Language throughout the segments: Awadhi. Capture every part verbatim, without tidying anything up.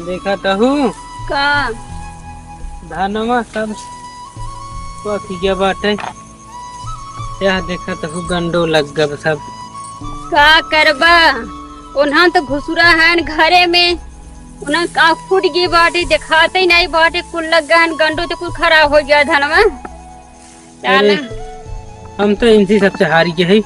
देखत हू? का? धनवा सब पक गया बाटे। यह देखत हू, गंडो लग गब सब। का करबा? उन्हन तो घुसुरा हन घरे में, उन्हन का फूट गई बाटे, देखाते ही नहीं बाटे, कुल लग गए हन गंडो, तो कुल खराब हो गया धनवा। अरे, हम तो इनसे सबसे हारी के है।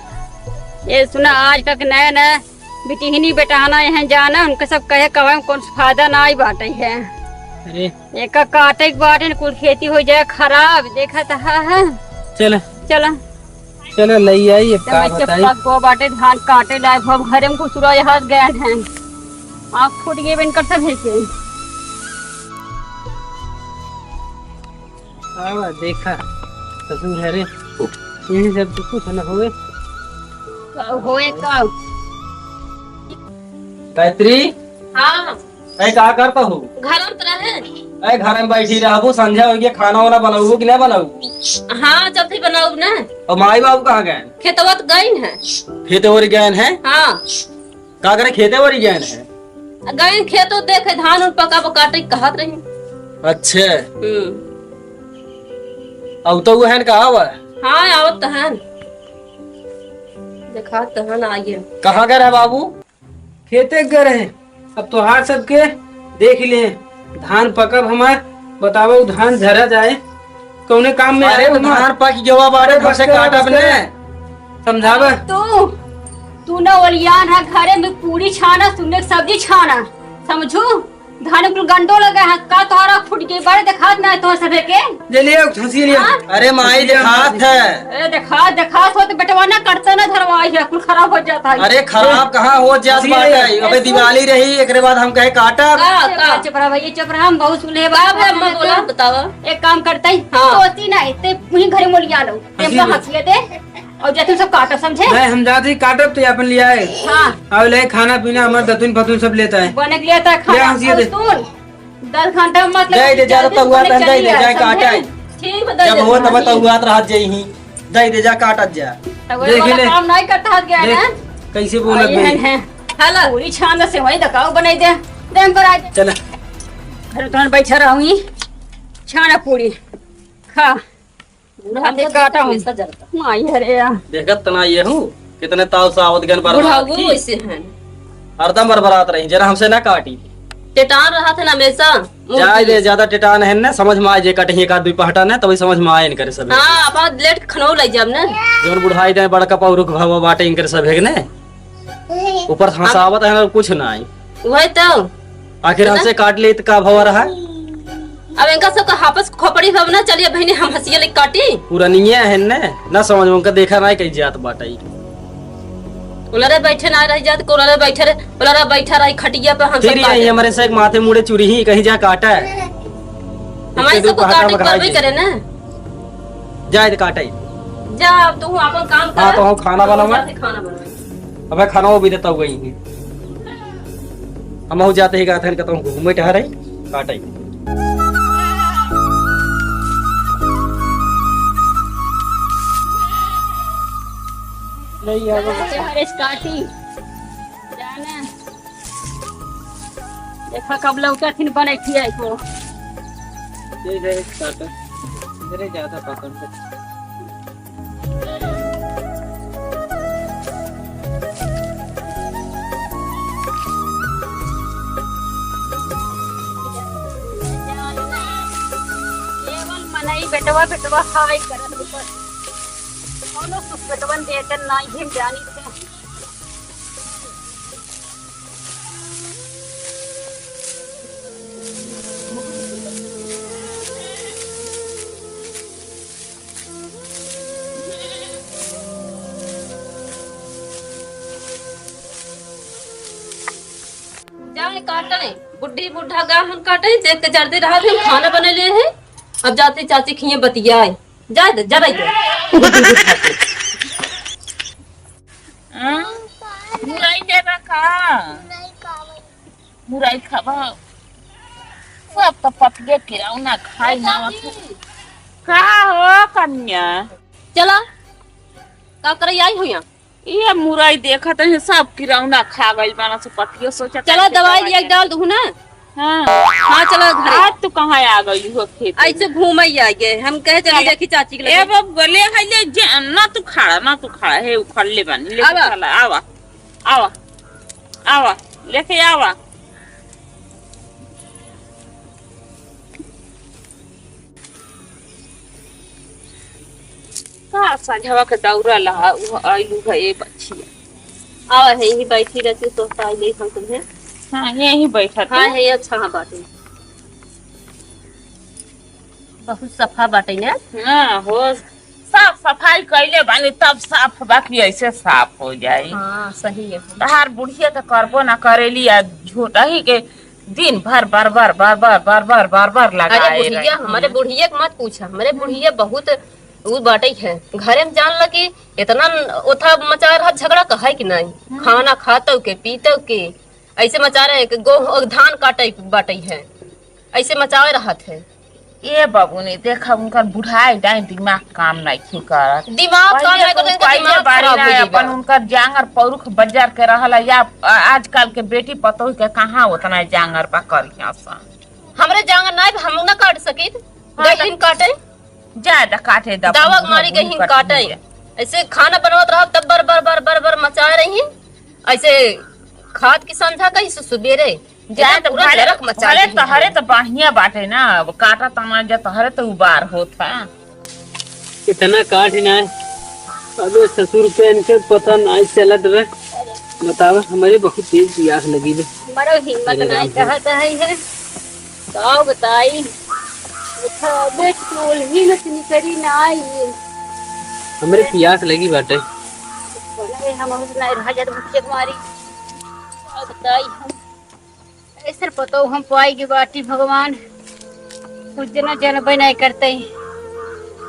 ये सुना, आजकल के नया नया बिटिहनी बेटहना यहाँ जाना, उनके सब कहे कहे में कौन फायदा ना आई बाटे है। अरे। एका काटे के बाटे न, कुल खेती हो जाए खराब, देखा तो है, है। चला। चला। चला, ले आई, अब का बताई। पक गो बाटे, धान काटे लायक, अब घरे में घुसुरा यहाँ गए हैं। आँख फूट गए इनकर सब है के। आवा, देखा, ससुर है रे, यही सब तो कुछ न होए। का होए का? गायत्री। हाँ। ए, का करत हू? घर में तो रहे। ए, घर में बैठी रहबू, संझा हो गया, खाना वाना बनाऊ कि ना बनाऊ? हाँ, जल्दी बनाऊ ना। और माई बाबू कहाँ गए? खेतवा तो गई है। खेते ओरी गए हैं? हाँ। का करे, खेते ओरी गए हैं? गए खेत देखे, धान उन पका पका काटे कहत रही। अच्छा। हम्म। अब तो वो है ना, कहाँ हुआ? हाँ, आवत तो है। देखा तो है ना, आइए। कहाँ गए रहे बाबू? खेते गए रहे। अब तोहार सबके देख ले, धान पकब हमार, बतावा उ धान झरा जाए, कौने काम में अरे आए उ हमार? धान पक गवा बाटे, बस हमसे कर, काटब बस कर। ने। समझावा। तू, तू ना ओलियान है, घरे में पूरी छाना, सुने सब्जी छाना, समझू? धान कुल गंडो लगा है, का तोहरा फूट गई, बड़े देखात ना है तोहर सभे के। ले लिया, हंसी लिया। हाँ? अरे माई, हंसी लिया। देखात है। अरे देखात, देखात हो तो बेटवा ना करता ना धरवाई है, कुल खराब हो जाता है। अरे खराब कहाँ हो जात हंसी बाटे? लिया। अबे दिवाली रही, एकरे बाद हम कहे काटब। का, चुप रहा, का? चुप रहा भैया, चुप रहा, हम बहुत सुने हैं, का बात बे अम्मा है बोला, तो। बतावा। एक काम करते हैं, हाँ। सोचती नहीं, ते वहीं घरे मोलिया लो, हंसी टेम्पो लिया। हंसिए दे। और जा तू सब काटो, समझे? नहीं, हम जाते ही काटब तो अपन ले आए। हाँ। और ले खाना पीना हमारे दतुन फतुन सब लेता है। बने के लिए था ले, खाना। हंसिए और दे। सुन, दस घंटा में मतलब दे दे, ज्यादा जल्दी तउआ बने तन दे चली दे, आए, जाए समझे? काटा है। ठीक है, दे जब दे, हो तब दे। तउआ रहत जाई ही। दे दे, जा काटत जा। तो वो देख वाला ले। काम नहीं करता हट गया देख, ना? कैसे बोलत और ये नहीं? है, है। हाला। पूरी छान से वही दकाओ बनाई दे। दे हम पर आ जा। चला। घर उतार बैठा रहूंगी। छाना पूरी। खा। बुढ़ा हम तो देख काटा के हूँ। हमेशा जरता। माई, अरे यार। देखत तना ये हूँ, कितने ताव से आवत गन बरबाद बुढ़ाऊ की। वैसे हैं। हरदम बरबरात रही, जरा हमसे ना काटी। टेटान रहा था ना हमेशा, मुंह जाए दे, की। ज्यादा टेटान है ना, समझ में आ जाए, कटही एक आध दुई पहटा ना, तभी समझ में आए इनकर सब। हाँ, अपना लेट खनौ ले जाब ना। जौन बुढ़ाई दे, बड़का पौरुख भवा बाटे इनकर सब है ने। ऊपर हंसावत है ना, कुछ ना आई। वही तो। आखिर ना? हमसे काट ले तो का भवा रहा? अब इनका सबका हापस खोपड़ी भव ना, चलिए बहनी, हम हंसिया ले काटी। पुरनिया है ने, ना समझ में उनका देखा ना कहीं जात बाटे। उलरे बैठे ना रह जात, को उलरे बैठे रहे, उलरे बैठा रही खटिया पे, हम सब फिर यही काटे। हमारे से एक माथे मुड़े चुरी ही कहीं जा काटा है। हमारे इसके सबको दो पहाटा काटे में खाए करबे के। करे ना। जाए तो काटे। जा, अब तू अपन काम हाँ, कर। तो हम खाना बनावा। जाते खाना बनावा। अबे खाना वो भी देता हुआ ही। हम हो जाते ही गाथन कहता हूँ घूमे टहरे काटे। नहीं आवे। हरेश काटी। जाना। देखा कब लौटा थिन बने खिया को। ये जाए काटा। मेरे ज्यादा पसंद है। केवल मनई बेटवा, बेटवा हाय करत ऊपर। कौनो सुख बेटवन देतन नाई, हम जानी थे। जाए काटे, बुढ़ी बुढ़ा गाहन काटे, देख के जल्दी रहा, हम खाना बने ले हैं। अब जाते चाची खिए बतियाए। जाए दे, जराई दे। बुढ़ी बुढ़ा के। हाँ? मुरई देबा का? मुरई खाबा? सब तो पतिये किराऊ ना खाई ना। का हो कन्या? चला, का करे आई हो यहाँ? ये मुरई देखत है, सब किरौना खा गइल बाना से पतियो सोचत चला, है कि दवाई दवाई लिया के डाल दू ना। हाँ। हाँ, चलो घरे। आज तू कहाँ आ गई हो खेत में? ऐसे घूमे ही आ गए। हम कहे चली चल। देखी चाची के ए लगे। बाबू, ले है, ले जे, ना तू खड़ा, ना तू खड़ा, हे उखड़ ले बानी, ले आवा। चला, आवा, आवा, आवा, लेके आवा। का संझवा के दौरा लहा, उ आइलू है ए बच्चिया। आवा है, यही बैठी रहती तो आई ले हम तुम्हें। हाँ, यही बैठा हाँ, तू। है, अच्छा, हाँ, बाटे। बहुत सफा बाटे ना? हाँ, हो, साफ सफाई कैले बानी, तब साफ बा कि ऐसे साफ हो जाई। हाँ, सही है। तहार बुढ़िया तो करबो ना करेली, आ झूठही के दिन भर बर बर, बर बर, बर बर, बर बर अरे लगाए बुढ़िया, रही। हमारे बुढ़िया के मत पूछा, हमारे बुढ़िया बहुत उ बाटे है। घरे में जान ल कि इतना न-, ओथा मचा रहा झगड़ा का है कि नहीं? हम्म। खाना खातौ के, पीतौ के, ऐसे मचा रहे कि गोह, धान काटे के बाटे है, ऐसे मचावे रहत है। ए बबुनी, देखा उनकर बुढ़ाई डाई दिमाग काम नहीं करत। दिमाग काम पहिले नहीं तो तो उनका पहिले दिमाग बारी खराब ना हो जाएगा। अपन उनकर जांगर पौरुख बजर के रहल है, या आ-, आजकल के बेटी पतोह के कहाँ उतना जांगर बा करिया सन। हमरे जांगर नहीं, हम ना काट सकित। हाँ, गहिन काटे। ज्यादा काटे दा, दावा बुढ़ा मारी बुढ़ी गहिन काटे। काटे। ऐसे खाना बनवत रहब तब बर बर बर बर बर मचा रही। ऐसे खात की संझा कहीं से सुबेरे जाए एकदम तो पूरा भले, नरक मचा भले दे तहरे हैं। तो बढ़िया बाटे ना, अब काटा तना जा तहरे तो उबार होत है। इतना काट ही ना है। अबे ससुर के इनके पता नहीं चलत रहे। बतावा, हमारे बहुत तेज प्यास लगी बे। मरो हिम्मत अरे नहीं राम हो। कहत है, है। का बताई? देखा, अबे टोल ही में से निकरी ना आई। हमरे पियास लगी बाटे। बोले, हम उस नहीं रह जात भूखे मारी। का बताई हम? ऐसे पतो हम पाई के बाटी भगवान। कुछ जना जनबे नहीं करते।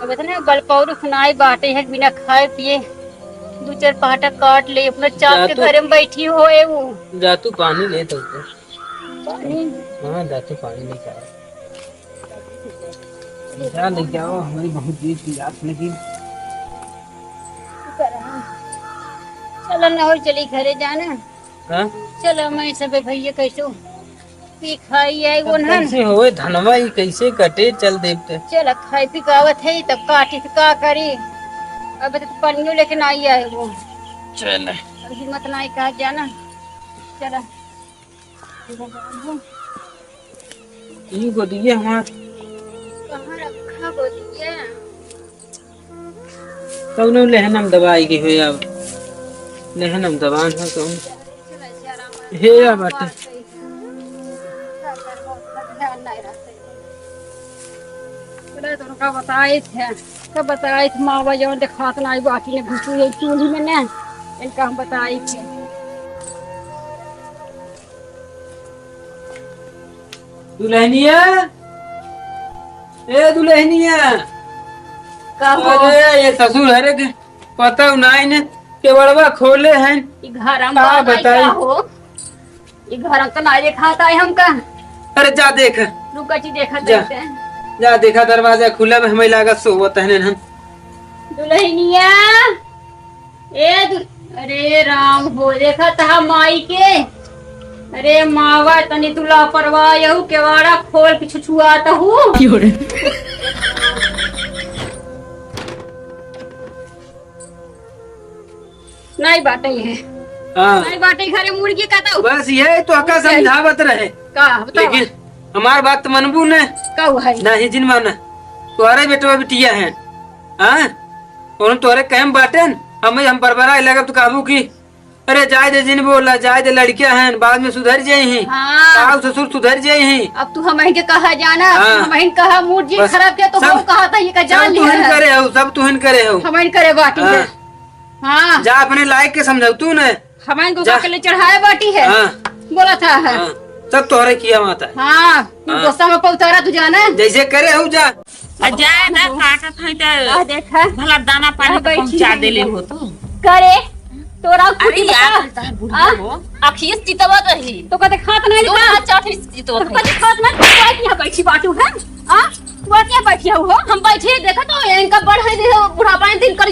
अब इतने बल पौरुख नाई बाटे है, बिना खाए पिए दो चार पाटा काट ले, अपने चाप जा के तू। घरे में बैठी होए वो। जा तू पानी ले तो। पानी? हाँ, जा तू पानी लेके आ। जा लेके आओ, हमारी बहुत तेज प्यास लगी। चलो ना, और चली घरे जाना। हाँ? चलो, मैं सब भैया कैसो पी खाई आई वो तब ना। कैसे होए धनवा, ई कैसे कटे, चल देवते। चल, खाई पी के आवत है, तब काटी तो का करी, अब तो पानियो लेके ना आई आए वो। चल। अब हिम्मत ना आई कहा जाना। चला। ई गोदिया हमार। कहाँ रखा गोदिया? कौनो लेहनम दबाई गई हो अब। लेहनम दबान है कौन? हे या बाटे। अरे तो उनका बताई थे, का बताई थे मावा जौन देखात ना आई बाटी ने घुसू ये चूल्ही में ने, इनका हम बताई थे। दुल्हनिया, ए दुल्हनिया। का हो? अरे ये ससुर हरे के पता नहीं ने केवड़वा खोले हैं। ई घर हम का का बताई? का हो? ई घर हम तो ना देखाता है हमका। अरे जा देख। रुका जी, देखा जा। देखते हैं। जा देखा, दरवाजा खुला में हमें लागत सोवत है हम। दुल्हनिया। ए दु-, अरे राम हो, देखा तहा माई के। अरे मावा, तनी तू लापरवाह यहू, केवाड़ा खोल के छुछुआत हू। क्यों रे? नहीं बाटे है। हाँ। नहीं बाटे घरे मुर्गी का तो। बस ये तो अका समझावत रहे। का बतावा? लेकिन हमार बात तो मनबू ने। का हुआ है? नहीं जिन माना। तुम्हारे बेटवा बिटिया है। हाँ? और तोहरे कहम बाटेन, हम, हम बरबराए लगब तो कहबू कि, "अरे जाए दे, जिन बोला, जाए दे, लड़कियां हैं, बाद में सुधर जाई हैं। हाँ। सास ससुर सुधर जाई हैं।" अब तू हमहिन के कहा जाना, हाँ। हमहिन कहा मूड जी बस खराब किया तो सब, हम कहा था, ये का जान सब तुहिन लिया है। करे हो, सब तुहिन करे हो। हमहिन करे बाटी हाँ। है। हाँ। जा अपने लायक के समझाऊ तू ने। हमहिन को जा। का के ले चढ़ाए बाटी है। हाँ। बोला था है। हाँ। सब तोहरे किया माता है। हाँ। तू हाँ। गुस्सा में पहुंचा रहा, तू जाना। जैसे करे हो जा। आ जाए ना, काटत है तो आ, देखा। भला दाना पानी आ, तो बैठी पहुंचा है। देले हो तू। करे, तोरा अरे कुछ यार, बता। तहार बुढ़िया आ? हो। अखिए से चितवत रही। तो कदे खात नहीं तू था? हाथ चाट रही चितवत तो है। कदे खात नहीं? तू आज यहाँ बैठी बाटू है? आ? तू आज यहाँ बैठी हो? हम बैठे देखा तो इनका बढ़ है, देखो बुढ़ापा में दिन कर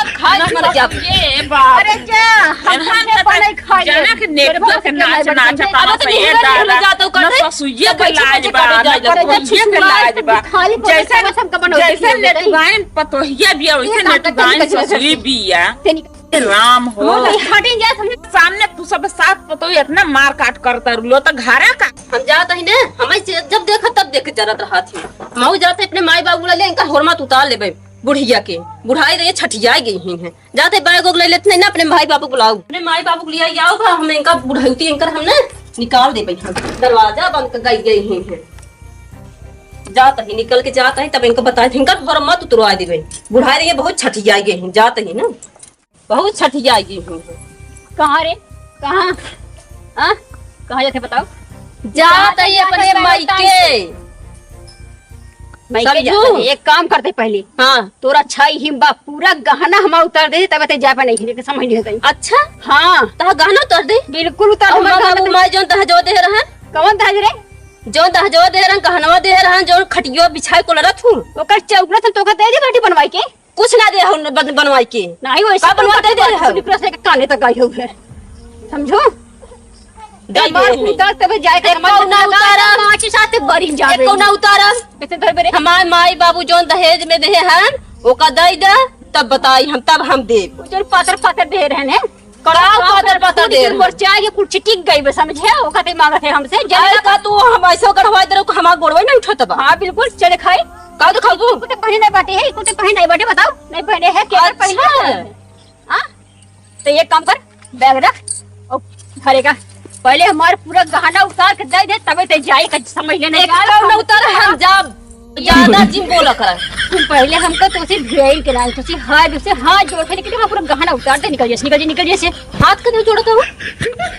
जाब, खाए ना मर जाब। ये बाप। अरे जा, हम एहन खाने के पड़े, खाए। जाना के नेटुआ के नाच नाचत। अब तो ये दादा, ना ससुइये के लाज बा, ना पतोहिये के लाज बा। जैसे नेटुआइन पतोहिया बिया, वैसे नेटुआइन ससुई बिया। राम हो। हटिन जा, सामने तू सब सास पतोह इतना मार काट करता रुलो तो घरा का। हम जात ही ने, हमें जब देखा तब देख जरत रहा थी। मऊ जाते अपने माई बाबू ले, इनका होरमा उतार लेबे बुढ़िया के। बुढ़ाई रही, छठिया गई ही है। जाते बैग उग ले लेते नहीं ना, अपने भाई बाबू बुलाओ, अपने माई बाबू को लिया आओ बा, हम इनका बुढ़ौती इनकर हमने निकाल देबे हम। दरवाजा बंद कर गई गई ही है। जात ही निकल के जात ही, तब इनको बताए थे, इनका होरमा उतरवा देबे। बुढ़ाई रही है, बहुत छठिया गई ही, जात ही ना। बहुत छठिया गई हूँ। कहाँ रे? कहाँ? हाँ? कहाँ जाते बताओ? जात ही अपने मायके। मायके जाते। एक काम करते पहले। हाँ। तोरा छाई हिम बा, पूरा गहना हमार उतार दे, तब ते जाए पर नहीं, समझ नहीं होता। अच्छा? हाँ। तह गहना उतार दे? बिल्कुल उतार दे, हमार गहना। माई जौन दहजो दे रहन। कौन दहज रे? जौन दहजो दे रहन, गहनवा दे रहन, जौन खटियो बिछाए को लड़त हूँ। ओकर चौकड़ा से तोका दे दे बाटी बनवाई के। कुछ ना दे हो बन-, बनवाई के। नहीं, वैसे का बनवा दे दे हो? पूरी तरह से काने तक आई हो है। समझो? दे दे हो। उतार तबे जाए के एको ना उतारा। माची साथे बरी जावे। एको ना उतारा। कैसे धरबे रे? हमार माई बाबू जौन दहेज में दे हन, ओका दे दे, तब बताई हम, तब हम देब। उजर पातर पातर दे रहन है। कड़ाव पातर पातर दे रहन। मोर चाय के कुल चिटिक गई बे, समझे? ओका ते मांगत है हमसे। अरे का तू हम ऐसे गढ़वा दे रहो, हमार गोड़वा नहीं उठत बा। हाँ, बिल्कुल, चले खाई। का तो खाबू? कुछ पहने नहीं बाटे है, कुछ पहने नहीं बाटे, बताओ, नहीं पहने है, क्या पहने है? हाँ? तो ये काम कर, बैग रख और घरे का पहले हमार पूरा गहना उतार के दे दे, तबे ते जाई का समझ लेने का। ना उतार, हम जाब। ज्यादा जिन बोला करा। तुम पहले हमका तोसे भिड़ाई के लाए, तोसे हाथ, तोसे हाथ जोड़ के निकल, पूरा गहना उतार दे, निकल जैसे, निकल जैसे, निकल जैसे। हाथ का क्यों जोड़त हो?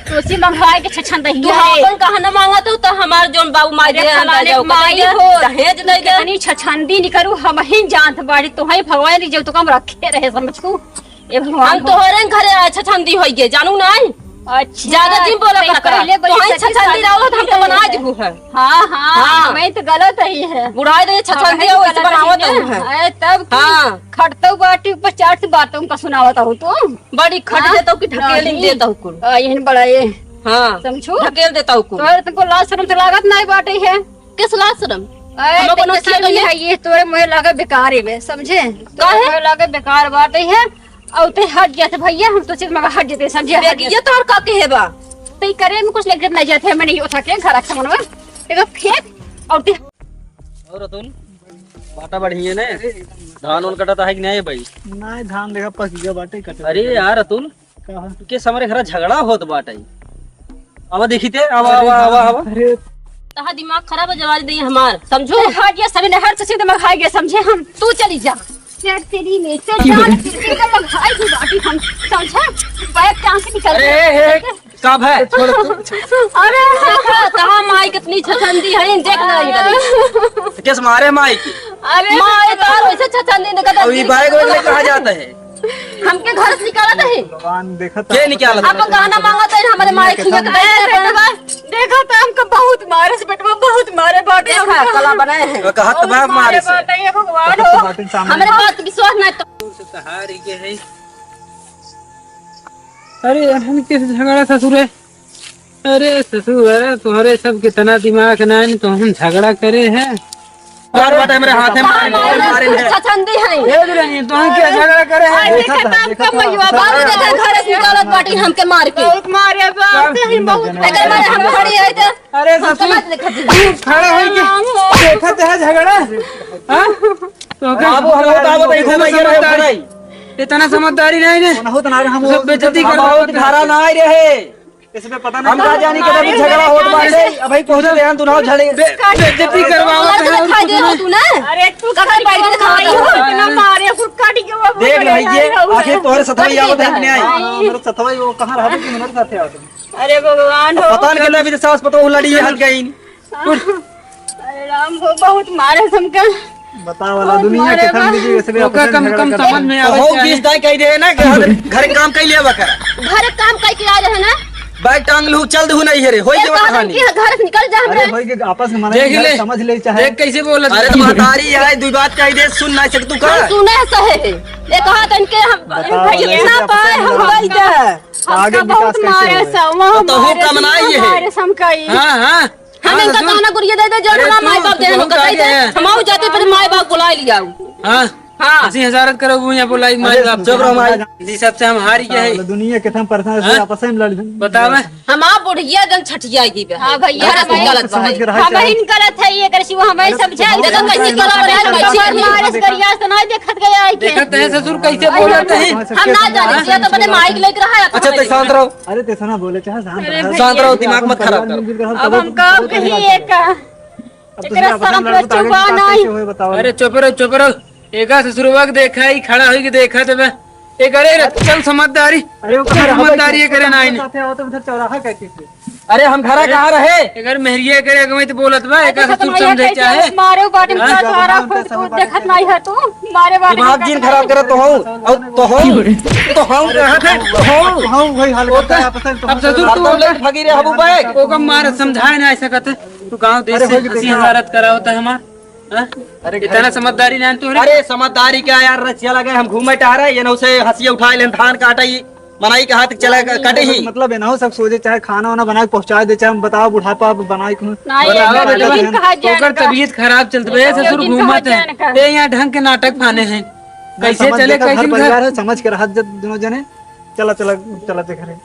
तोसे मंगाए के छछन दही तू है। अपन गहना मांगत हो, तो हमार जौन बाबू माई अरे दे, फलाने अंदाजा ओकर माई दे, हो। दहेज नहीं दे। कितनी छछंदी निकरू, हम ही जानत बाड़ी, तो ही भगवान री जब तो कम रखे रहे, समझ तू। ए भगवान हम हो। तोहरे घरे आए छछंदी होई गे, जानू नहीं? अच्छा, ज्यादा जिन बोला तो करा करा। पहले बोले तोहई सच्ची छछंदी साली रहो, तो हमके बना है। देबू है। हाँ, हाँ, हाँ। मैं तो गलत ही है। बुढ़ाई दे छछंदी हमें रहो, ऐसे गलत बनावत ही है। हूँ है। अरे तब की हाँ। खटतौ बाटी ऊपर चाट से बातों का सुनावत हो तू। बड़ी खट हाँ। देतौ कि ढकेलिंग नहीं। देतौ कुल। आ, यहन बड़ा ये। हाँ। समझू? ढकेल देतौ कुल। तोहरे तुमको लाज शर्म तो लागत नहीं बाटे है। किस लाज शर्म? अरे, हम अपन तेरे किया सामने गई है? है, ये तोरे मुँहे लागे बेकार ही में, समझे? तोरे काहे? मुँहे लागे बेकार बाटे है। और ते हट जाते भैया, हम तो सिर्फ मगर हट जाते, समझे? हट देख, ये जाते। तोर का के है बा? ते करे में कुछ लेके नहीं जाते, मैं नहीं उठा के घर रखा मनवा। देखो फेंक और ते और अतुल, बाटा बढ़िया ने? धान उन कटत है कि नहीं भाई? नहीं, धान देखा पक गया बाटे, कटे अरे बाटे। यार अतुल, का है? के हमरे घर झगड़ा होत बाटे। अब देखी ते, अब, अरे अब, अब, बाप अब। रे। तहा दिमाग खराब हो जवाब दे हमार, समझो? अरे हट गया, सभी ने हट से दिमाग खा गया, समझे हम। तू चली जा। चल तेरी में, चल जान, तेरी का मंगाई की बाटी हम, समझे? बैग टांग के निकल अरे, गया। हे, हे, का भय? छोड़, छोड़, छोड़। अरे। देखा, तहा माई कितनी छछंदी है, देख ना इधर। किस मारे माई की? अरे। माई तो और वैसे छछंदी निकल अब ये बैग वैग में कहाँ जाता है? हमके घर से निकालत है। भगवान देखत के है। निकालत है? अपन गहना मांगत है, हमारे माई खिया के दे दे बेटवा। देखा तो हमको बहुत मारे से बेटवा, बहुत मारे बाटे देखा, हमको। कला बनाए हैं। वो कहत बहुत बा मारे मारे से। बाटे, ये भगवान हो। बाटे सामने। हमरे बात के विश्वास नहीं तो। से तहार ही के है। अरे, हम किस झगड़ा ससुर है? अरे ससुर, अरे तोहरे सब कितना दिमाग ना है, तो हम झगड़ा करे हैं। बार बार हमरे हाथे मारे, मारे, मारे हैं। छछंदी है। ए दुल्हन, तो हम क्या झगड़ा करे हैं? अरे देखा तो, देखा तो, बाबू देखा घर से निकालत बाटी हमके मार के। बहुत मारे बाप, सही बहुत। एकर मारे हम खड़ी है तो अरे हम ससुर, समझ ले खातिर। खड़ा होई के देखत है झगड़ा? हाँ? तो क्या बाबू, हम लोग आवत है, घूमे के रहे, समझदारी। खड़ा ही। इतना समझदारी नहीं ने। ओनहु तो ना रहे, हम सब लोग बेइज्जती हम करवावत बहुत है। धारा ना आए रहे। इसमें पता नहीं हम का जानी कि अभी झगड़ा होत बाटे, अबही पहुंच गए हैं, दुनहु झड़े। बे-, बेइज्जती करवावत है और कुछ नहीं। अरे तू कहाँ बैठ के खाई हो? इतना मारे, फुट काट के वो देख भाई, ये आखिर तोहरे सथवा आवत है कि नहीं आई? हाँ, मेरे सथवा वो कहाँ रहा कि मेरे साथे आवत है? अरे भगवान हो। पता नहीं कितना भी सास पतोह लड़ी है हल्का ही। अरे राम हो, बहुत मारे हमका। बताओ वाला बहुत दुनिया मारे के बा। ठंडी जी, वैसे भी ओका आपस में कम झगड़ा कम करते समझ हैं। में तो आवे हो चाहे। किस दाई कह दे ना कि घर, घर काम कई लेवा कर। घर काम कई के आ रहे ना। बैग टांग लू, चल दू नहीं है रे, होई ये के कहा कहानी। कि घर से निकल जा अरे हमरे। भाई के आपस में मनाई देख ले। समझ ले चाहे। देख कैसे बोलत है। अरे तो महतारी है, दुई बात कह दे, सुन नहीं सकतू का? हम सुने सहे है। ये कहा तो इनके हम बताओ, भाई इतना पाए हम गई दे। आगे हमका विकास बहुत कैसे मारे होए? सब, वहाँ तो तोहू मारे कम नाई है। मारे सब कई। हाँ, हाँ। हम हाँ, इनका सुन। गाना गुरिया दे दे, जो अरे हमारा तू, माई बाप तू दे, हम कौन कह दे। कह दे? हम आऊ जाते, पर माई बाप बुला लिया। हाँ। हाँ। ऐसी हजारत करो, वो यहाँ बुलाई माई अरे बाप। चुप रहो माई। जी, सबसे हम हार गए हैं। दुनिया के हम परेशान से हाँ? आपस में लड़ बतावे। हम आप बुढ़िया जन छठिया गई बे। हाँ भैया, घर से हम गलत समझ भाई। के रहा हम चाहे। ही गलत है, ये कर शिव हमें अरे समझा। देखो कैसी गलत है, कैसी मारे से गरिया से नहीं देखत गया है के। देखत है ससुर कैसे बोलत है। हम ना जाने, ये तो बने माइक लेके रहा है। अच्छा, तो शांत रहो। अरे, ते सुना बोले, चाहे शांत अरे रहो। भैया। शांत रहो, दिमाग मत खराब करो। मिलजुल के रहो, अब तब हम तो काम कही एक अब तो एकरा शर्म लड़को तो आगे चुपा विकास नहीं। कैसे होए, बताओ। अरे, चुप रहो, चुप रहो। एका ससुरवा के देखा, ई खड़ा होई के देखा तबे। एक अरे रे, चल समझदारी। अरे, वो चल कहाँ रहा समझदारी, भाई? ये करे ना आईने। साथे आओ तो उधर चौराहा कहती थी। अरे, हम घरा अरे, कहाँ रहे? एकर मेहरिया करे, अगर मैं तो बोलत बा, अरे, एका तो ससुर तुम ये समझे कैसे चाहे। मारे बाटे में हाँ? का तुम्हारा खुद को देखत नहीं है तू, मारे बाटे दिमाग में जिन का खराब करत तो हो, और तो हो, तो हो, कहाँ थे? तो हो। हाँ, वही हाल करता है, आपस में अब ससुर अब तू तुम लोग भागी रहे, हबू भाई। ओका मार समझाए ना ऐसा करते। तू गाँव देश अरे, से होई के हंसी देखा। हजारत करावत है हमार। हाँ? अरे, इतना घर समझदारी ना तू रे। अरे, समझदारी क्या यार, रसिया लगे, हम घूमे टहरे, ये ना उसे हंसिया उठाए लेन, धान काटे ही। मनाई के हाथ चला अरे, कटे ही। मतलब है ना, सब सोचे चाहे खाना वाना बना के पहुंचा दे, चाहे हम बताओ बुढ़ापा बनाए के नहीं, बना ये के लोग खा लेते हैं। कहा जाए ओकर का? तबीयत खराब चलत बा, ये ससुर लेकिन कहा घूमत जाए है। का? ये यहाँ ढंग के नाटक फाने हैं। ना, कैसे समझ चले, देखा, कैसे घर घर? परिवार है, समझ के रहा जब दोनों जने। चला, चला, चला ते घरे।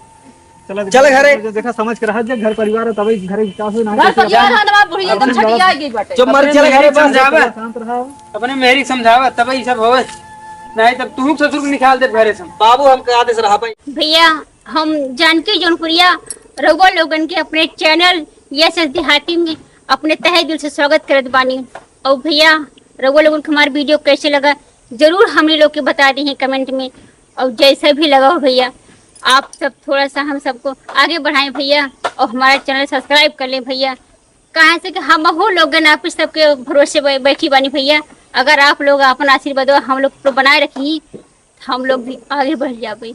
चला चल घरे। जो देखा, समझ के रहा जब घर परिवार है, तभी घरे विकास हो, ना घर कैसे परिवार अपन है ना, बुढ़िया एकदम अपन छठिया गई बाटे। जो मर अपने चले घरे मेहरी बस। समझावा। शांत रहा। अपने मेहरी समझावा, तब ई सब होवे। नहीं, तब तू ससुर के निकाल दे घरे से। बाबू, हम कहा दे से रहा भाई। भैया, हम जानकी जौनपुरिया रउआ लोगन के अपने चैनल यस यस देहाती में अपने तहे दिल से स्वागत करत बानी। और भैया, रउआ लोगन के हमार वीडियो कैसे लगा, जरूर हमनी लोग के बता दी कमेंट में। और जैसे भी लगा हो भैया, आप सब थोड़ा सा हम सबको आगे बढ़ाएं भैया, और हमारा चैनल सब्सक्राइब कर लें भैया। काहे से कि हम हो लोगन आप सबके भरोसे बै-, बैठी बानी भैया। अगर आप लोग अपन आशीर्वाद हम लोग पर बनाए रखी, हम लोग भी आगे बढ़ जाबे।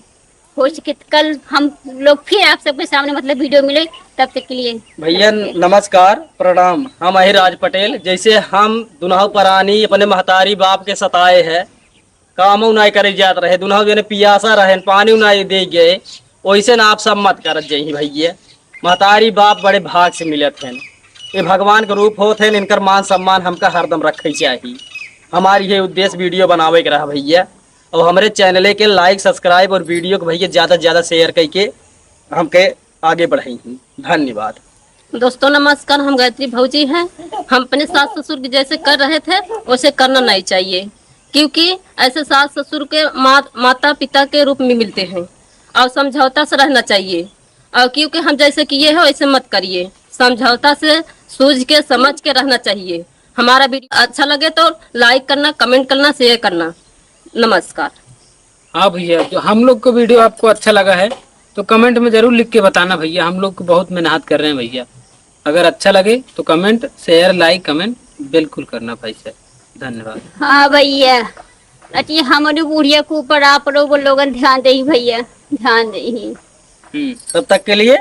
हो सके तो कल हम लोग फिर आप सबके सामने, मतलब, वीडियो मिले, तब तक के लिए। भैया नमस्कार, प्रणाम। हम अही राज पटेल। जैसे हम दुनहु परानी अपने महतारी बाप के सताए है, कामो नाई करे जात रहे, दुनहु जने पियासा रहे, पानी नाई दे गए, वैसे ना आप सब मत करत जइही भैया। महतारी बाप बड़े भाग से मिलत हैं, ये भगवान के रूप होत हैं, इनकर मान सम्मान हमका हरदम रखे चाहिए। हमारी ये उद्देश्य वीडियो बनावे के रहा भैया। और हमरे चैनले के लाइक, सब्सक्राइब और वीडियो को भैया ज्यादा से ज्यादा शेयर करके हमके आगे बढ़ाई। धन्यवाद। दोस्तों नमस्कार, हम गायत्री भौजी हैं। हम अपने सास ससुर के जैसे कर रहे थे वैसे करना नहीं चाहिए, क्योंकि ऐसे सास ससुर के मा-, माता पिता के रूप में मिलते हैं और समझौता से रहना चाहिए। और क्योंकि हम जैसे किए हैं वैसे मत करिए, समझौता से सूझ के समझ के रहना चाहिए। हमारा वीडियो अच्छा लगे तो लाइक करना, कमेंट करना, शेयर करना। नमस्कार। हाँ भैया, जो हम लोग को वीडियो आपको अच्छा लगा है तो कमेंट में जरूर लिख के बताना भैया, हम लोग को बहुत मेहनत कर रहे हैं भैया। अगर अच्छा लगे तो कमेंट, शेयर, लाइक, कमेंट बिल्कुल करना भाई साहब। धन्यवाद। हाँ भैया, अति हमारी बुढ़िया के ऊपर आप लोग लोगन ध्यान दे भैया, ध्यान दे। हम्म, तब तक के लिए